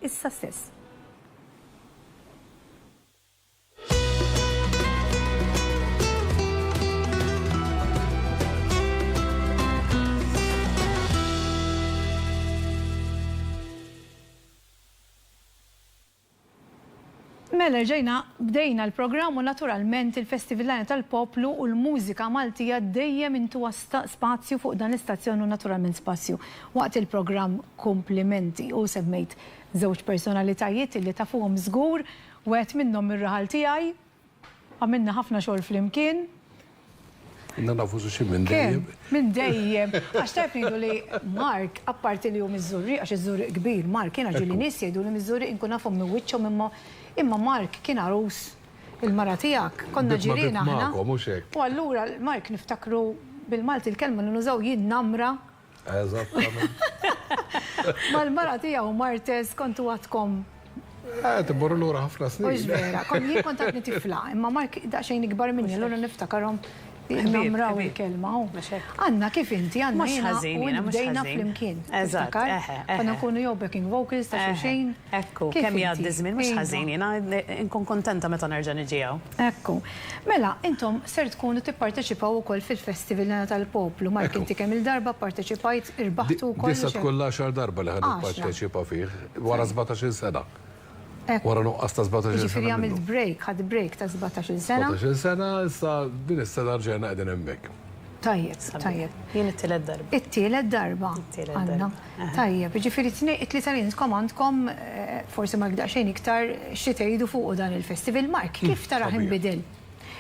issa stess. Mela rġajna bdejna l-programm u naturalment il-Festival tal-Poplu u l-mużika Maltija dejjem intuha spazju fuq dan l-istazzjon u naturalment spazju waqt il-programm Kumplimenti u semmejt żewġ personalitajiet li tafuhom żgur, wieħed minnhom mir-raħal tiegħi, għamilna ħafna xogħol flimkien. Konna nafu xulxin minn dejjem. Kemm? Minn dejjem. Għax tajjeb ngħidu li Mark, apparti li hu miż-Żurrieq, għax iż-Żurrieq kbir, Mark, jiena ġieli nies jgħiduli miż-Żurrieq inkun nafhom minn wiċċhom imma imma Mark kien għarus il-mara tiegħek, konna ġirien aħna. U allura Mark niftakru bil-Malti l-kelma li nużaw jien namra. Eżattament. Mal-mara tiegħu Martes kontu għadkom. Eh, timmorru lura ħafna snin. Mhux vera, kon jien kont għadni tifla, imma Mark daqsxejn ikbar minni, allura niftakarhom namraw il-kelma. Anna, kif inti? Anna, jiena u int bdejna flimkien. Eżatt. Konna nkunu jew backing vocals ta' xulxin. Ekku, kemm jgħaddi żmien mhux ħażin, jiena nkun kuntenta meta nerġa' niġi hawn. Ekku. Mela, intom ser tkunu tipparteċipaw ukoll fil-Festival L-Għana tal-Poplu. Mark, inti kemm-il darba pparteċipajt, irbaħtu wkoll? Din se tkun l-għaxar darba li ħa nipparteċipa fih, wara sbatax-il sena. Wara nuqqas ta' sbatax-il sena. Jiġifieri għamilt break, ħadt break ta' sbatax-il sena. Sbatax-il sena, issa din is-sena rġajna qegħdin hemmhekk. Tajjeb, tajjeb. Jien it-tielet darba. It-tielet darba. It-tielet darba. Tajjeb, jiġifieri it-tlieta li intkom għandkom forsi Mark daqsxejn iktar xi tgħidu fuqu dan il-festival. Mark, kif tarah inbidel?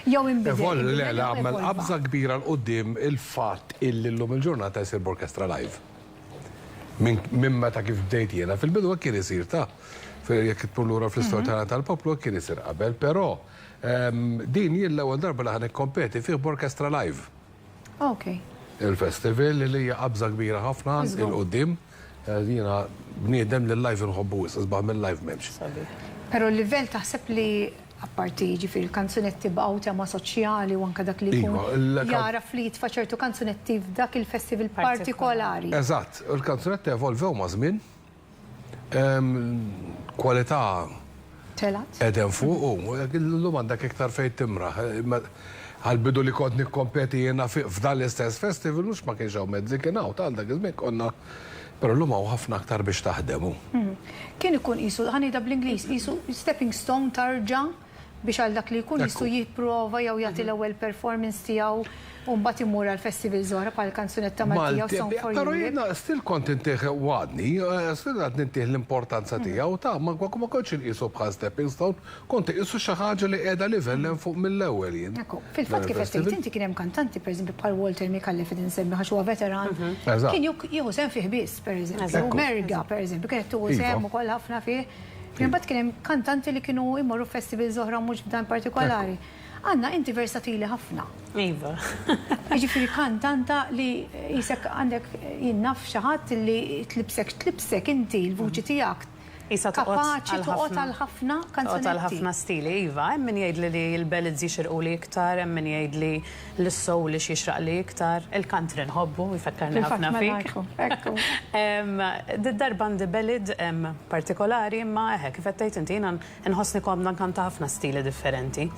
Jew inbidel? Evolva, le, le, għamel qabża kbira 'l quddiem il-fatt illi llum il-ġurnata jsir b'orkestra live. Minn meta kif bdejt jiena, fil-bidu hekk kien isir ta' jekk tmur lura fl-istorja tal-poplu hekk kien isir qabel, però Din jien l-ewwel darba li ħa nikkompeti fih b'orkestra live. Ok. Il-festival li hija qabża kbira ħafna 'il quddiem. Jiena bniedem li l-live inħobbu wisq, isbaħ mill-live m'hemmx. Sabiħ. Però l-livell taħseb li apparti jiġifieri l-kanzunetti baqgħu tema soċjali u anke dak li jkun jagħraf li jitfa' ċertu kanzunetti f'dak il-festival partikolari. Eżatt, il-kanzunetti evolvew maż-żmien. Kwalità Telgħet. Qegħdem fuq u llum għandek iktar fejn timraħ. Għall-bidu li kont nikkompeti jiena f'dan l-istess festival mhux ma kienx hawn mezzi kien hawn ta' dak iż-żmien konna però llum hawn ħafna aktar biex taħdem u. Kien ikun qisu, ħa ngħidha bl-Ingliż, qisu stepping stone tarġa' biex għal dak li jkun qisu jipprova jew jagħti l-ewwel performance tiegħu u mbagħad imur għal festivals oħra bħal Kanzunetta Maltija u Song for Però Europe. jiena still kont intih u għadni, still għadni ntih l-importanza tiegħu ta' ma ma kontx inqisu bħal stepping stone, kont inqisu xi ħaġa li qiegħda livell hemm fuq mill-ewwel jien. Ekku, fil-fatt kif qed tgħid inti kien hemm kantanti pereżempju bħal Walter Micallef qed insemmi għax huwa veteran, kien jieħu sehem fih biss pereżempju, Merga pereżempju kienet tieħu sehem ukoll ħafna fih. Imbagħad kien hemm kantanti li kienu jmorru f'festivals oħra mhux f'dan partikolari. Anna, inti versatili ħafna. Iva. Jiġifieri kantanta li qisek għandek jien naf xi ħadd li tlibsek x'tlibsek inti l-vuċi tiegħek Qisha toqgħod kapaċi toqgħod għal ħafna Toqgħod għal ħafna stili, iva. Hemm min jgħidli li l-ballads jixirquli iktar, hemm min jgħidli li s-soulish jixraqli iktar. Il-country nħobbu, jfakkarni ħafna fik. Ekku. Did-darba għandi ballad partikolari imma eħe kif qed tgħid inti jiena nħossni komda nkanta ħafna stili differenti.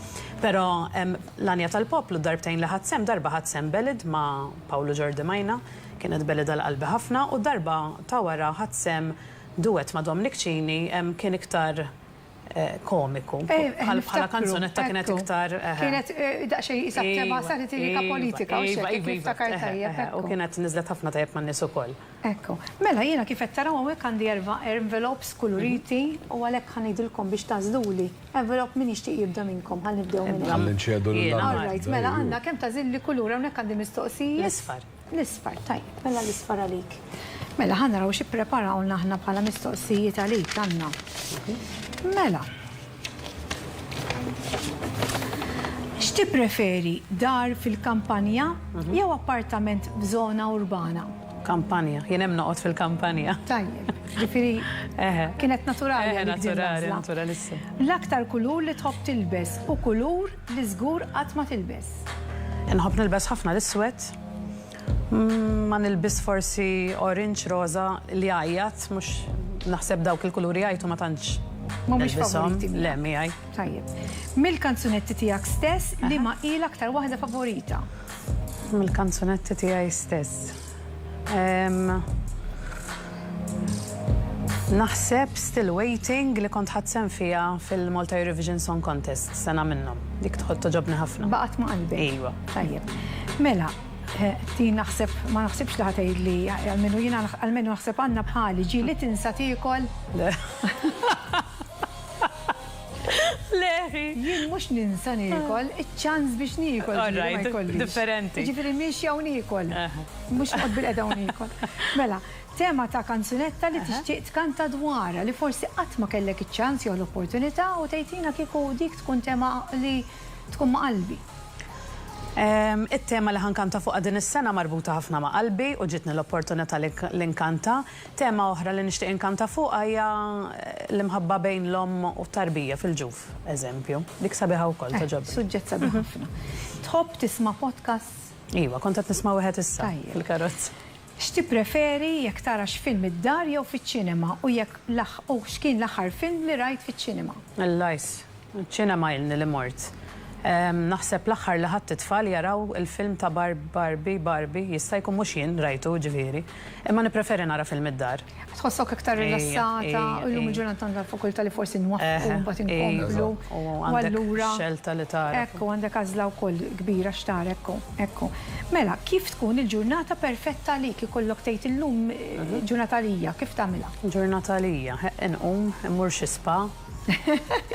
Però l-Għanja tal-Poplu d-darbtejn li ħadt sehem, darba ħadt sehem ballad ma' Pawlu Ġordi Majna, kienet ballad għal qalbi ħafna u d-darba ta' wara ħadt sehem duett ma' Dominic Cini kien iktar komiku. Bħala kanzunetta kienet iktar. Kienet daqsxejn qisha tema satirika politika u x'hekk jekk niftakar tajjeb. U kienet niżlet ħafna tajjeb man-nies ukoll. Ekku. Mela jiena kif qed taraw hawnhekk għandi erba' envelopes kuluriti u għalhekk ħa ngħidilkom biex tagħżluli envelope min jixtieq jibda minnkom ħa nibdew minn hemm. Ħalli nċedu lil All right, mela għandna kemm tagħżilli kulur hawnhekk għandi mistoqsijiet. L-isfar. L-isfar, tajjeb, mela l-isfar għalik. Mela ħa naraw xi ppreparawlna aħna bħala mistoqsijiet għalik Anna. Mela. X'tippreferi, dar fil-kampanja jew appartament f'żona urbana? Kampanja. Jien hemm noqgħod fil-kampanja. Tajjeb. Ġifieri kienet naturali għalik din l-għażla. Eħe, naturali, naturalissima. L-aktar kulur li tħobb tilbes u kulur li żgur qatt ma tilbes? Inħobb nilbes ħafna l-iswed. Ma nilbis forsi orange, roża li jgħajjat, mhux. Naħseb dawk il-kuluri jgħajtu ma tantx. Mhumiex favoriti. Le, miegħi. Tajjeb. Mill-kanzunetti tiegħek stess liema hi l-aktar waħda favorita? Mill-kanzunetti tiegħi stess. Naħseb Still Waiting li kont ħadt sehem fiha fil-Malta Eurovision Song Contest sena minnhom. Dik togħġobni ħafna. Baqgħet ma' qalbek. Iva. Tajjeb. Mela, din naħseb ma naħsibx li ħa tgħidli almenu jiena almenu naħseb għandna bħali ġieli tinsa tiekol. Le. Le. Jien mhux ninsa niekol, iċ-ċans biex niekol ġieli ma jkollix. Differenti. Jiġifieri miexja u niekol. Mhux noqgħod bilqiegħda u niekol. Mela, tema ta' kanzunetta li tixtieq tkanta dwarha li forsi qatt ma kellek iċ-ċans jew l-opportunità u tgħid jiena kieku dik tkun tema li tkun ma' qalbi. It-tema li ħa nkanta fuqha din is-sena marbuta ħafna ma' qalbi u ġietni l-opportunità li nkanta. Tema oħra li nixtieq inkanta fuqha hija l-imħabba bejn l-omm u t-tarbija fil-ġuf, eżempju. Dik sabiħa wkoll, togħġobni. Suġġett sabiħ ħafna. Tħobb tisma' podcasts? Iva, kont qed nisma' wieħed issa fil-karozza. X'tippreferi jekk tara x'film id-dar jew fiċ-ċinema u jekk u x'kien l-aħħar film li rajt fiċ-ċinema? Il-lajs. Iċ-ċinema ilni li mort. Naħseb l-aħħar li ħadt it-tfal jaraw il-film ta' Barbie, Barbie, jista' jkun mhux jien rajtu ġifieri. Imma nippreferi nara film id-dar. Tħossok iktar rilassata, illum il-ġurnata għandna l-fakultà li forsi nwaffqu mbagħad inkomplu. U għandek xelta li tara. Ekku, għandek għażla wkoll kbira x'tara, ekku, ekku. Mela, kif tkun il-ġurnata perfetta għalik? Ikollok tgħid illum ġurnata għalija, kif tagħmilha? Ġurnata għalija, inqum, immur xi spa.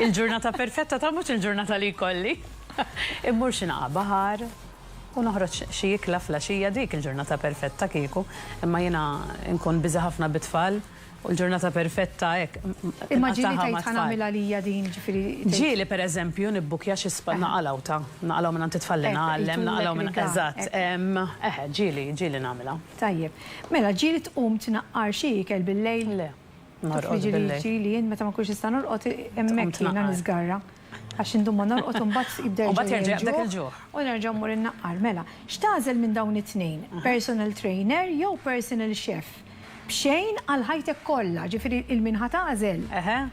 Il-ġurnata perfetta ta' mhux il-ġurnata li jkolli. Immur xi naqa' baħar u noħroġ xi ikla fl-għaxija dik il-ġurnata perfetta kieku. Imma jiena nkun busy ħafna bit-tfal u l-ġurnata perfetta hekk Imma ġieli tgħid ħa nagħmel għalija din ġifieri. Ġieli pereżempju nibbukkja xi spa naqalgħu ta' naqalgħu mingħand it-tfal li ngħallem, naqalgħu minn eżatt. Eħe ġieli ġieli nagħmilha. Tajjeb. Mela ġieli tqum tnaqqar xi ikel bil-lejl? Le. Norqod bil-lejl. Ġieli jien meta ma nkunx nista' norqod hemmhekk jiena niżgarra. Għax indum ma norqod u mbagħad jibda jerġa' jaqbdek il-ġuħ. U nerġa' mmur innaqqar. Mela, x'tagħżel minn dawn it-tnejn? Personal trainer jew personal chef? B'xejn għal ħajtek kollha, ġifieri il min ħa tagħżel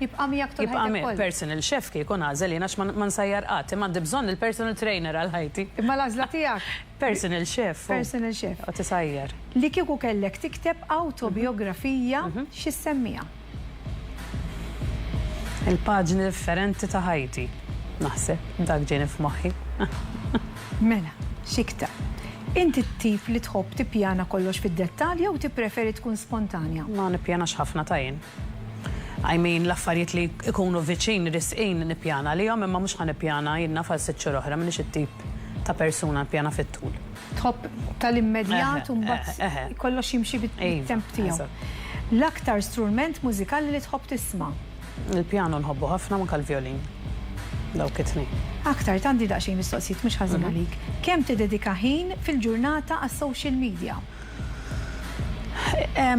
jibqa' miegħek tul ħajtek kollha. Personal chef kieku nagħżel jien għax ma nsajjar qatt, imma għandi bżonn il-personal trainer għal ħajti. Imma l-għażla tiegħek? Personal chef. Personal chef. U tisajjar. Li kieku kellek tikteb awtobijografija xi ssemmiha? Il-paġni differenti ta' ħajti, naħseb, dak ġieni f'moħħi. Mela, x'iktar? Inti t-tip li tħobb tippjana kollox fid-dettall jew tippreferi tkun spontanja? Ma nippjanax ħafna ta' jien. I mean, l-affarijiet li jkunu viċin, risqin, nippjana għalihom, imma mhux ħa nippjana jien naf għal sitt xhur oħra, m'iniex it-tip ta' persuna nippjana fit-tul. Tħobb tal-immedjat u mbagħad kollox jimxi bit-temp tiegħu. L-aktar strurment mużikali li tħobb tisma'? Il-pjano nħobbu ħafna u anke l-vjolin. Dawk it-tnejn. Aktar, għandi daqsxejn mistoqsijiet mhux ħażin għalik. Kemm tiddedika ħin fil-ġurnata għas-social media?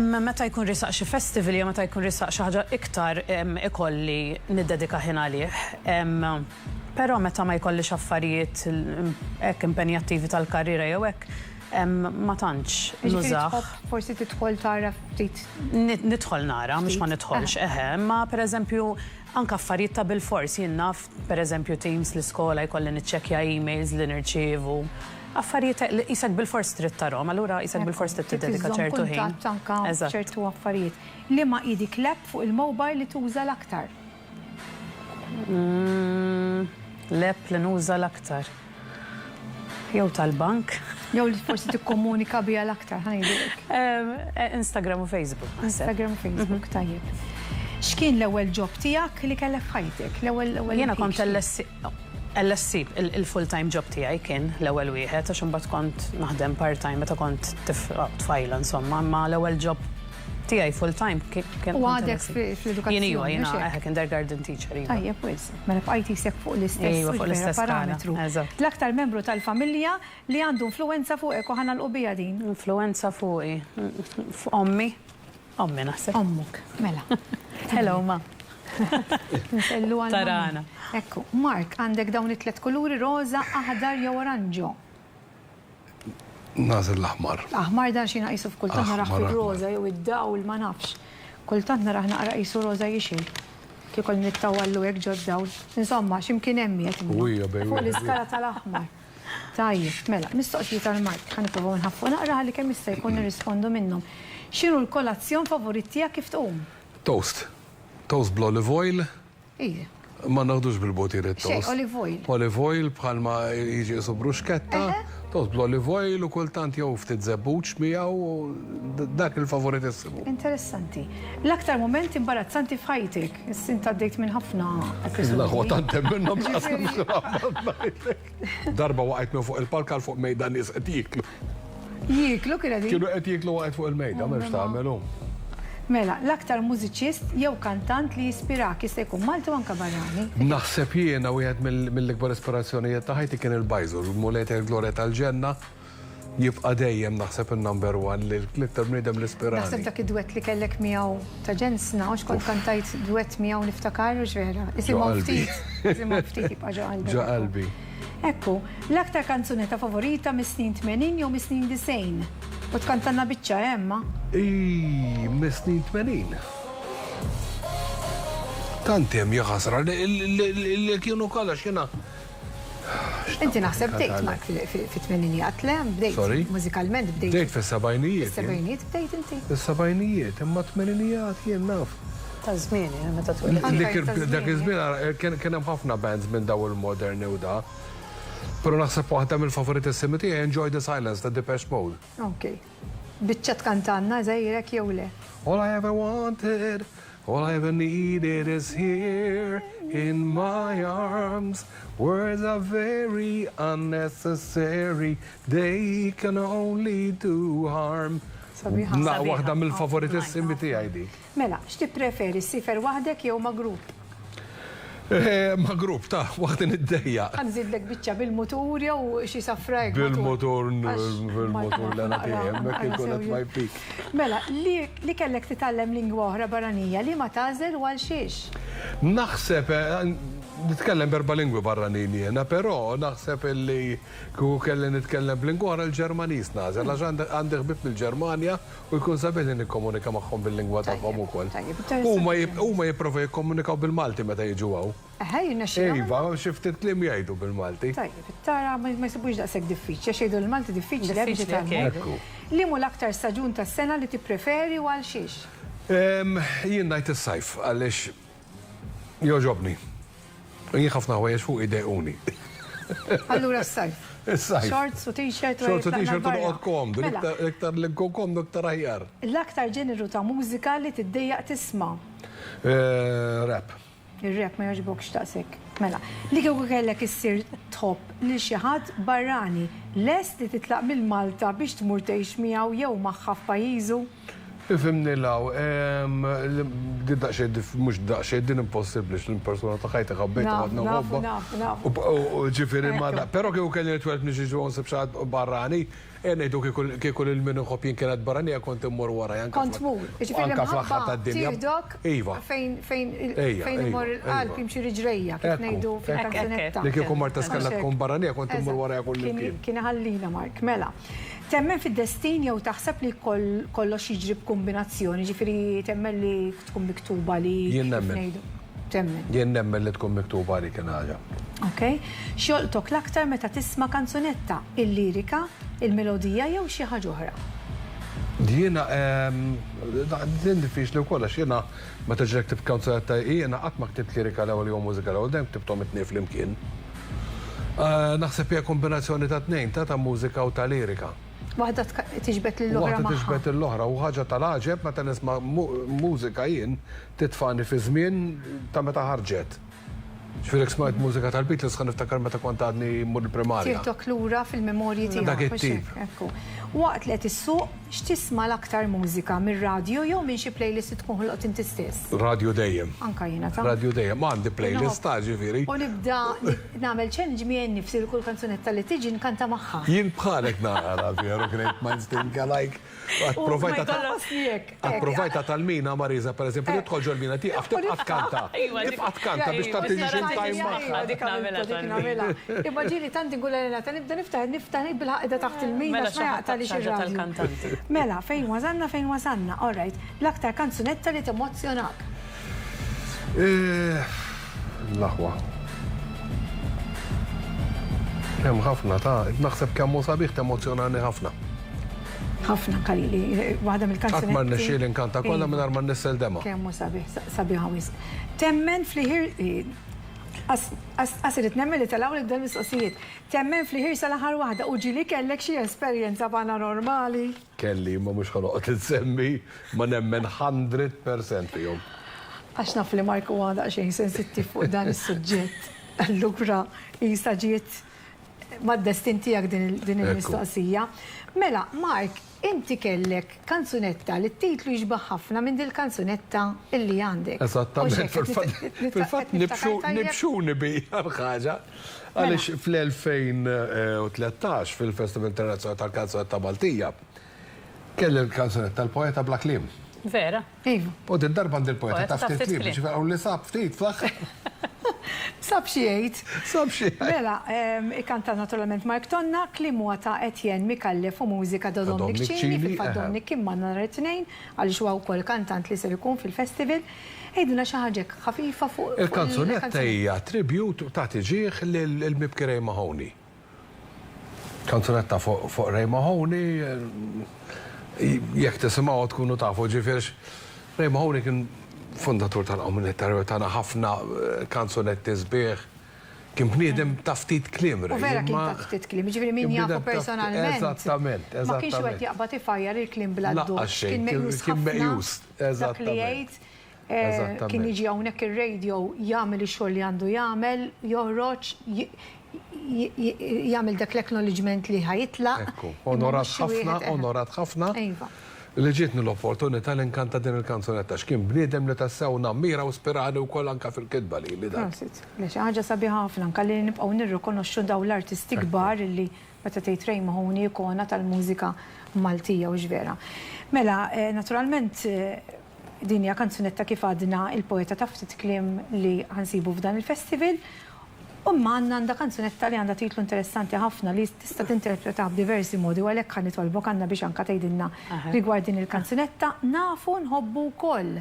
Meta jkun riesaq xi festival jew meta jkun riesaq xi ħaġa iktar ikolli niddedika ħin għalih. Però meta ma jkollix affarijiet hekk impenjattivi tal-karriera jew hekk, ma tantx nużah. Jiġifieri tħobb forsi tidħol tara ftit. Nidħol nara, mhux ma nidħolx, eħe, imma pereżempju anke affarijiet ta' bilfors jien naf pereżempju teams l-iskola jkolli niċċekkja emails li nirċievu. Affarijiet li qisek bilfors trid tarhom, allura qisek bilfors trid tiddedika ċertu ħin. Trid iżżomm kuntatt anke ċertu affarijiet. Liema hi dik l-app fuq il-mobile li tuża l-aktar? L-app li nuża l-aktar. Jew tal-bank. Jew li forsi tikkomunika biha l-aktar, ħa ngħidu hekk. Instagram u Facebook. Instagram u Facebook, tajjeb. X'kien l-ewwel job tiegħek li kellek f'ħajtek? L-ewwel Jiena kont LSC. LSC, il-full-time job tiegħi kien l-ewwel wieħed għax imbagħad kont naħdem part-time meta kont tfajla insomma, imma l-ewwel job tiegħi full-time kien. U għadek fl-edukazzjoni? Jien iva, jiena eħe kindergarten teacher, iva. Tajjeb wisq. Mela bqajt qisek fuq l-istess Iva, fuq l-istess parametru. Eżatt. L-aktar membru tal-familja li għandu influwenza fuqek u ħa nagħlqu biha din. Influwenza fuqi. Fuq ommi. Ommi naħseb. Ommok, mela. Hello, ma. Nsellu għal. Tarana. Ekku, Mark, għandek dawn it-tlet kuluri roża, aħdar jew oranġo. Nagħżel l-aħmar. L-aħmar dan xi naqisu f'kultant narah fir-roża jew id-dawl ma nafx. Kultant narah naqra qisu roża jixgħel. Kieku nittawwallu hekk ġod-dawl. Insomma, xi mkien hemm qiegħed imma. Fuq l-iskala tal-aħmar. Tajjeb, mela, mistoqsijiet għal Mark. Ħa nipprovaw nħaffu naqra ħalli kemm jista' jkun nirrispondu minnhom. X'inhu l-kolazzjon favorit tiegħek kif tqum? Toast. Toast bl-olive oil. Ija. Ma naħdux bil-butir it-toast. Xejn, olive oil. Olive oil bħalma jiġi qisu bruschetta, toast bl-olive oil u kultant jew ftit żebbuġ miegħu, dak il-favoritissimu. Interessanti. L-aktar mument imbarazzanti f'ħajtek? Issa int għaddejt minn ħafna episodji. L-aħwa tant hemm minnhom lanqas naf x'naqbad ngħidlek. Darba waqajt minn fuq il-palk għal fuq mejda nies qed jieklu. Jieklu kienu qegħdin? Kienu qed jieklu waqajt fuq il-mejda, m'hemmx tagħmel hu. Mela, l-aktar mużiċist jew kantant li jispirak, jista' jkun Malti u anke barrani. Naħseb jiena wieħed mill-ikbar ispirazzjonijiet ta' ħajti kien il-Bajżur, Mulej tal-Glorja tal-Ġenna, jibqa' dejjem naħseb in-number one li l-iktar bniedem li ispirani. Naħseb dak id-duett li kellek miegħu ta' ġensna, hux kont kantajt duett miegħu niftakar, hux vera? Isimgħu ftit, isimgħu ftit jibqa' ġo qalbek. Ġo qalbi. Ekku, l-aktar kanzunetta favorita mis-snin 80 jew mis-snin 90? U tkantalna biċċa, eh, Emma? Ii, mis-snin 80. Tant hemm jaħasra li kienu kollha x'jiena. Inti naħseb bdejt Mark fit-tmeninijiet, le? Bdejt. Sorry? Mużikalment bdejt. Bdejt fis-sebgħinijiet. Fis-sebgħinijiet bdejt inti. Fis-sebgħinijiet, imma t-tmeninijiet jien naf. Ta' żmieni, eh, meta twelidt. Li kien dak iż-żmien kien hemm ħafna bands minn daw il-moderni u da. Però naħseb waħda mill-favoritissimi tiegħi Enjoy the Silence ta' Depeche Mode. Ok. Biċċa tkantalna żgħirek jew le? All I ever wanted, all I ever needed is here in my arms. Words are very unnecessary, they can only do harm. Sabiħa. Waħda mill-favoritissimi tiegħi dik. Mela, x'tippreferi, ssiefer waħdek jew ma' grupp? Ma' grupp, ta' waħdi niddejjaq. Ħa nżidlek biċċa bil-mutur jew xi safra hekk. Bil-mutur, bil-mutur l-għana tiegħi, hemmhekk inkun at my peak. Mela, li kellek titgħallem lingwa oħra barranija, liema tagħżel u għal xiex? Naħseb, nitkellem b'erba' lingwi barranin jiena, però naħseb illi kieku kelli nitkellem b'lingwa oħra l-Ġermaniż nagħżel għax għandi ħbieb mill-Ġermanja U jkun sabiħ li nikkomunika magħhom bil-lingwa tagħhom ukoll. Huma huma jipprovaw jikkomunikaw bil-Malti meta jiġu hawn. Eħe, jirnexxilhom. Iva, xi ftit kliem jgħidu bil-Malti. Tajjeb, tara ma jsibux daqshekk diffiċli, għax jgħidu l-Malti diffiċli biex jitgħallmu. Ekku. Liem hu l-aktar staġun tas-sena li tippreferi u għal xiex? Jien ngħid is-sajf għaliex jogħġobni. Jien ħafna ħwejjeġ fuqi jdejquni. Allura s-sajf. Is-sajf. Shorts u t-shirt u Shorts u t-shirt u noqgħod komdu. Mela. Iktar li nkun komdu iktar aħjar. L-aktar ġeneru ta' mużika li tiddejjaq tisma'? Eh, rap. Ir-rap ma jogħġbokx daqshekk. Mela, li kieku kellek issir tħobb lil xi ħadd barrani, lest li titlaq minn Malta biex tmur tgħix miegħu jew magħha f'pajjiżu? Ifhimni 'l hawn, din daqsxejn mhux daqsxejn, din impossibbli għax l-persuna ta' ħajti ħabbejtha u għadni nħobbha. Nafu, nafu, nafu. U ġifieri ma, però kieku kelli nitwieled minn xi ġo nsib xi ħadd barrani, ejja ngħidu kieku kieku lil min inħobb jien kienet barranija kont immur warajha anke Kont tmur, jiġifieri anke fl-aħħar l-imħabba tad-dinja. tieħdok Iva. fejn fejn Ejja, fejn imur ejja, il-qalb ejja. jimxi riġrejja kif Ekku, ngħidu ekku. fil-kanzunetta. Li kieku Marta Skella tkun barranija kont immur warajha kullimkien. Kien iħallina Mark, mela. Temmen fid-destin jew taħseb li kollox jiġri b'kumbinazzjoni, jiġifieri temmen li tkun miktuba għalik? Jien nemmen. Temmen. Jien nemmen li tkun miktuba għalik il-ħaġa. Ok. X'jolqtok l-aktar meta tisma' kanzunetta? Il-lirika, il-melodija jew xi ħaġa oħra? Jiena, din diffiċli wkoll għax jiena meta ġieli ktibt kanzunetta jiena qatt ma ktibt lirika l-ewwel jew mużika l-ewwel, dejjem ktibthom it-tnejn flimkien. Naħseb hija kombinazzjoni ta' tnejn, ta' ta' mużika u ta' lirika. Waħda tiġbed lill-oħra magħha. Waħda tiġbed lill-oħra u ħaġa tal-għaġeb meta nisma' mużika jien titfagħni fi żmien ta' meta ħarġet. Ġifieri jekk smajt mużika tal-Beatles ħa niftakar meta kont għadni mmur il-primarja. Tieħdok lura fil-memorji tiegħek. Dak it-tip. Ekku. Waqt li qed issuq, x'tisma' l-aktar mużika, mir-radju jew minn xi playlist li tkun ħloqt inti stess? Radio dejjem. Anka jiena ta. Radio dejjem. Ma għandi playlist ta' ġifieri. U nibda nagħmel challenge miegħi nnifsi li kull kanzunetta li tiġi nkanta magħha. Jien bħalek nara veru great minds think alike. Qatt provajtha Qatt provajtha tal-mina Marisa pereżempju tidħol ġol-mina tieqaf tibqa' tkanta. Tibqa' tkanta biex tagħti xi time magħha. Dik nagħmilha Dik nagħmilha. Imma ġieli tant inkun aljenata nibda niftaħ niftaħ ngħid bilħaqq qiegħda taħt il-mina Mela x'ma jaqtagħlix ir-radju. tal-kantanti. Mela, fejn wasalna, fejn wasalna. All right, l-aktar kanzunetta li temozzjonak. Eh, l-aħwa. Hemm ħafna ta' naħseb kemm hu sabiħ temozzjonani ħafna. Ħafna kalili, waħda mill-kanzunetti. Qatt ma rnexxieli nkanta kollha mingħajr ma nnissel demgħa. Kemm hu sabiħ, sabiħa wisq. Temmen fl-ħir Qas irid nemmen li telgħulek dawn il-mistoqsijiet. Temmen fl-ħir sal-aħħar waħda u ġieli kellek xi esperjenza paranormali? Kelli, imma mhux ħa noqgħod insemmi, ma nemmen 100% fihom. Għax naf li Mark huwa daqsxejn sensittiv fuq dan is-suġġett, allura qisha ġiet mad-destin tiegħek din il-mistoqsija. Mela, Mark, inti kellek kanzunetta li t-titlu jixbah ħafna minn dil-kanzunetta li għandek. Eżattament, fil-fatt nibxuni bija l-ħaġa. Għaliex fl-2013 fil-Festival Internazzjonali tal-Kanzunetta Maltija kelli l-kanzunetta l-Poeta Bla Kliem. Vera. Iva. U din darba għandi l-poeta ta' ftit kliem, ġifieri hawn li sab ftit fl-aħħar. Sab xi jgħid. Sab xi jgħid. Mela, ikkanta naturalment Mark Tonna, kliem huwa ta' Etienne Micallef u mużika ta' Dominic Cini, fil-fatt Dominic kien magħna nhar it-Tnejn għaliex huwa wkoll kantant li ser ikun fil-festival. Għidilna xi ħaġa hekk ħafifa fuq Il-kanzunetta hija tribute u tagħti ġieħ lill-mibki Ray Mahoney. Kanzunetta fuq Ray Mahoney, jekk tisimgħuha tkunu tafu ġifieri Ray Mahoney kien fundatur tal-komunità tagħna ħafna kanzunetti sbieħ. Kien bniedem ta' ftit kliem Ray. U vera kien ta' ftit kliem, jiġifieri min jafu personalment. Eżattament, eżattament. Ma kienx wieħed jaqbad ifajjar il-kliem bla doċċ. Kien meqjus ħafna. Kien meqjus, Dak li jgħid. Kien jiġi hawnhekk ir-radio jagħmel ix-xogħol li għandu jagħmel, joħroġ, jagħmel dak l-acknowledgement li ħa jitlaq. Ekku, onorat ħafna, onorat ħafna. Iva. Li ġietni l-opportunità li nkanta din il-kanzunetta għax kien bniedem li tassew nammira u spirani wkoll anke fil-kitba lili dan. Prosit. Le xi ħaġa sabiħa ħafna anke li nibqgħu nirrikonoxxu dawn l-artisti kbar li Meta tgħid Ray Mahoney ikona tal-mużika Maltija hux vera. Mela, naturalment din hija kanzunetta kif għadna il-poeta ta' ftit kliem li ħa nsibu f'dan il-festival. U imma Anna għandha kanzunetta li għandha titlu interessanti ħafna li tista' tinterpretah b'diversi modi u għalhekk ħa nitolbok Anna biex anke tgħidilna rigward din il-kanzunetta Nafu nħobbu wkoll.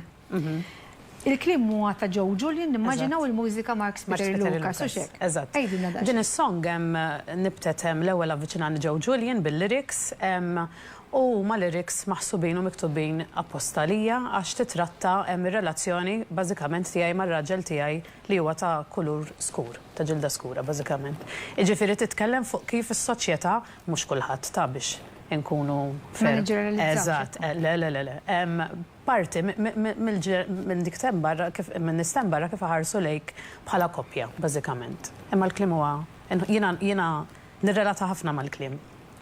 Il-kliem huwa ta' Joe Julian, nimmaġina, u l-mużika Mark Spiteri Lucas, hux hekk? Eżatt. Għidilna daqsxejn. Din is-song nibtet l-ewwel avviċinani Joe Julian bil-lyrics u huma lyrics maħsubin u miktubin apposta għalija għax titratta ir-relazzjoni bażikament tiegħi mar-raġel tiegħi li huwa ta' kulur skur, ta' ġilda skura bażikament. Jiġifieri titkellem fuq kif is-soċjetà, mhux kulħadd ta' biex inkunu fair. Ma niġġeneralizzawx. Eżatt, le le le le. Parti minn dik t'hemm barra kif minn nies t'hemm barra kif iħarsu lejk bħala koppja, bażikament. Imma l-kliem huwa jiena jiena nirrelata ħafna mal-kliem.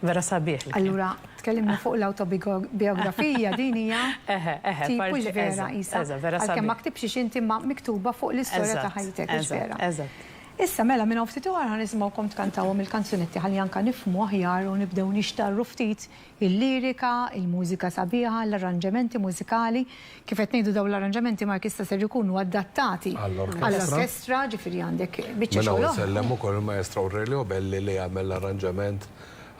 Vera sabiħ il-kliem. Allura tkellimna fuq l-awtobijografija din hija Eħe, eħe, tip hux vera qisha. Eżatt, vera sabiħ. Għalkemm ma ktibtx inti imma miktuba fuq l-istorja ta' ħajtek, hux vera? Eżatt, eżatt. Issa mela minn hawn ftit ieħor ħa nisimgħukom tkantawhom il-kanzunetti ħalli anke nifhmu aħjar u nibdew nixtarru ftit Il-lirika, il-mużika sabiħa, l-arranġamenti mużikali, kif qed ngħidu dawn l-arranġamenti Mark issa ser ikunu adattati għall-orkestra, ġifieri għandek biċċa Mela xogħol oħra. Insellem ukoll il-Maestro Aurelio Belli li għamel l-arranġament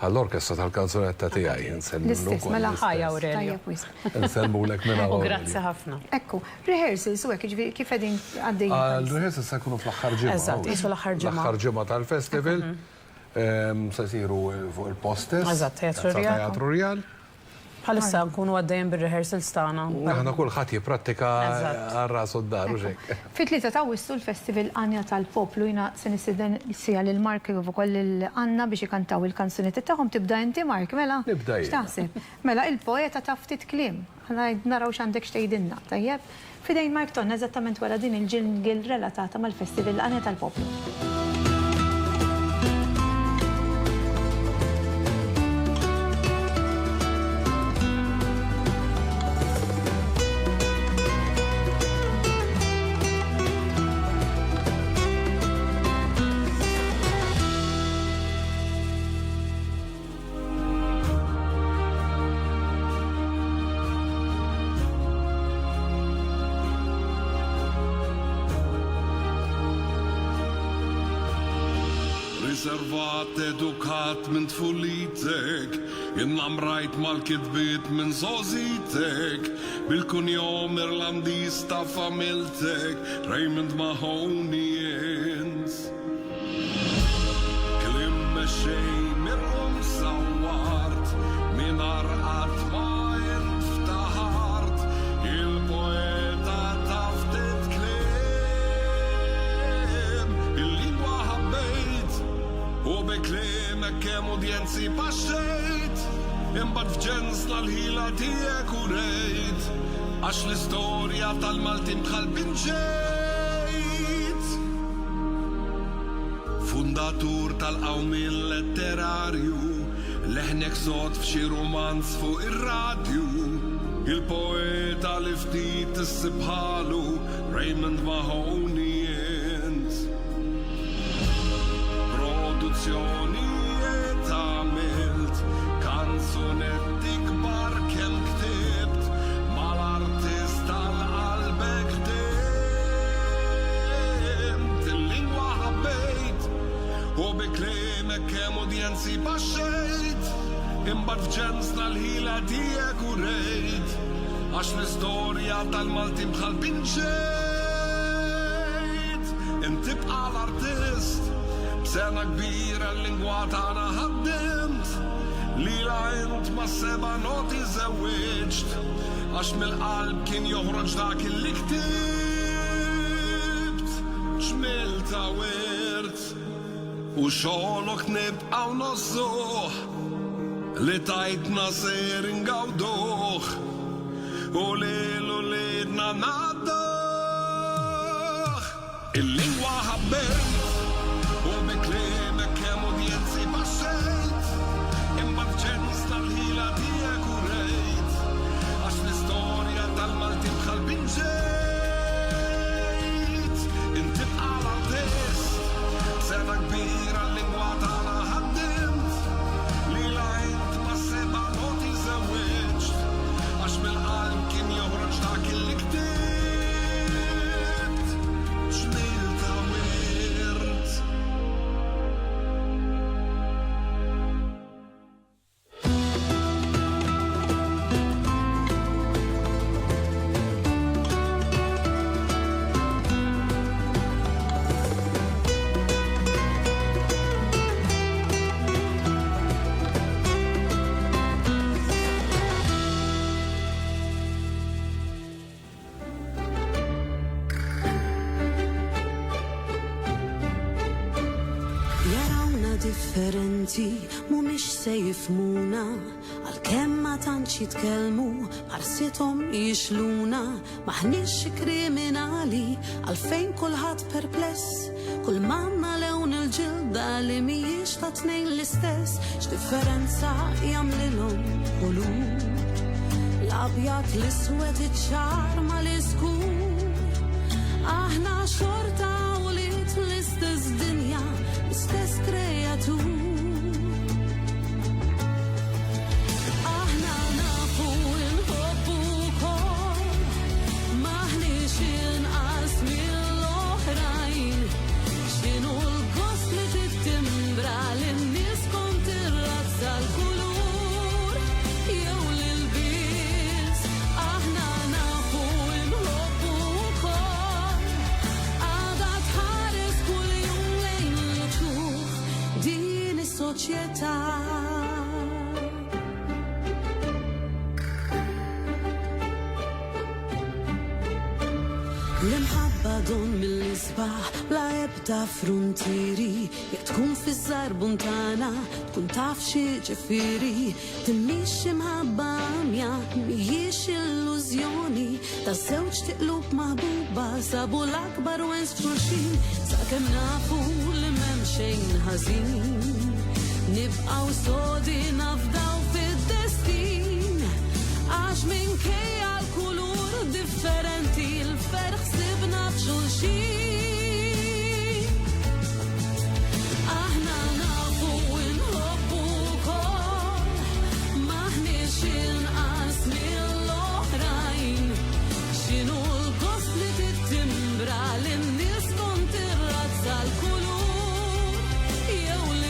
għall-orkestra tal-kanzunetta tiegħi. Insellmulu L-istess, wkoll mela. Hi Aurelio. Tajjeb wisq. Insellmulek minn hawn. U grazzi ħafna. Ekku, rehearsals u hekk, jiġifieri kif qegħdin għaddejjin bħalissa? Il-rehearsals se jkunu fl-aħħar ġimgħa. Eżatt, qisu l-aħħar ġimgħa. L-aħħar ġimgħa tal-festival. Se jsiru fuq il-post stess. Eżatt, Teatru Rjal. Teatru Rjal. Bħalissa nkunu għaddejjin bir-rehearsals tagħna. Aħna kulħadd jipprattika għal rasu d-dar u xejn. Fit-3 ta' Awwissu l-Festival Għanja tal-Poplu jiena se nistieden sia lil Mark kif ukoll lil Anna biex ikantaw il-kanzunetti tagħhom. Tibda inti Mark, mela? Nibda jien. X'taħseb? Mela il-poeta ta' ftit kliem. Ħa naraw x'għandek x'tgħidilna, tajjeb? F'idejn Mark Tonna eżattament wara din il-jingle relatata mal-Festival Għanja tal-Poplu. Riservat edukat minn tfulitek, innamrajt mal-kitbiet minn żgħożitek, bil-kunjom Irlandiż ta' familtek, Raymond Mahoney int. Kliem mexxej mirqum sawwart, mingħajr qatt ma int ftaħart, il-poeta ta' ftit kliem. Il-lingwa ħabbejt u bi kliemek kemm udjenzi paxxejt, imbagħad f'ġensna l-ħila tiegħek urejt, għax l-istorja tal-Maltin bħal pinġejt. Fundatur tal-qawmien letterarju, leħnek sod f'xi rumanz fuq ir-radju, il-poeta li ftit issib bħalu, Raymond Mahoney int. Produzzjonijiet għamilt, kanzunetti kbar kemm ktibt, mal-artist tal-qalbek ħdimt. Il-lingwa ħabbejt u bi kliemek kemm udjenzi paxxejt, imbagħad f'ġensna l-ħila tiegħek urejt, għax l-istorja tal-Maltin bħal pinċejt. Int tibqa' l-artist, b'sengħa kbira l-lingwa tagħna ħaddimt, lilha int mas-seba' noti żewwiġt, għax mill-qalb kien joħroġ dak illi ktibt. Ġmiel ta' wirt. U xogħlok nibqgħu ngħożżuh, li tajtna ser ingawduh, u lil uliedna ngħadduh. Il-lingwa ħabbejt, u bi kliemek kemm udjenzi paxxejt, imbagħad f'ġensna l-ħila tiegħek urejt, għax l-istorja tal-Maltin bħal pinġejt. Int tibqa' l-artist, b'sengħa kbira l-lingwa tagħna ħaddimt, lilha int mas-seba' noti żewwiġt, għax mill-qalb kien joħroġ dak illi ktibt. Ġmiel ta' wirt. Jarawna differenti, mhumiex se jifhmuna, għalkemm ma tantx jitkellmu, b'ħarsithom jixluna. M'aħniex xi kriminali, għalfejn kulħadd perpless? Kull m'għandna lewn il-ġilda li mhijiex ta' tnejn l-istess. X'differenza jagħmlilhom kulur? L-abjad, l-iswed, iċ-ċar mal-iskur. Aħna xorta ulied l-istess dinja, l-istess kreatur. Aħna nafu nħobbu wkoll, m'aħniex inqas mill-oħrajn. X'inhu l-gost li tittimbra lin-nies kont ir-razza, l-kulur jew l-ilbies? Aħna nafu nħobbu wkoll, għadha tħares kuljum lejn l-uċuħ din is-soċjetà. L-imħabba don mill-isbaħ bla ebda fruntieri, jekk tkun fiż-żarbun tagħna tkun taf xi ġifieri. Din mhix imħabba għamja, mhijiex illużjoni ta' żewġ tiqlub maħbuba sabu l-akbar wens f'xulxin sakemm nafu li m'hemm xejn ħażin. Nibqgħu sodi nafdaw fid-destin għax minkejja l-kulur differenti l-ferħ sibna f'xulxin. Aħna nafu nħobbu wkoll, m'aħniex inqas mill-oħrajn. X'inhu l-gost li tittimbra lin-nies kont ir-razza, l-kulur jew l-ilbies?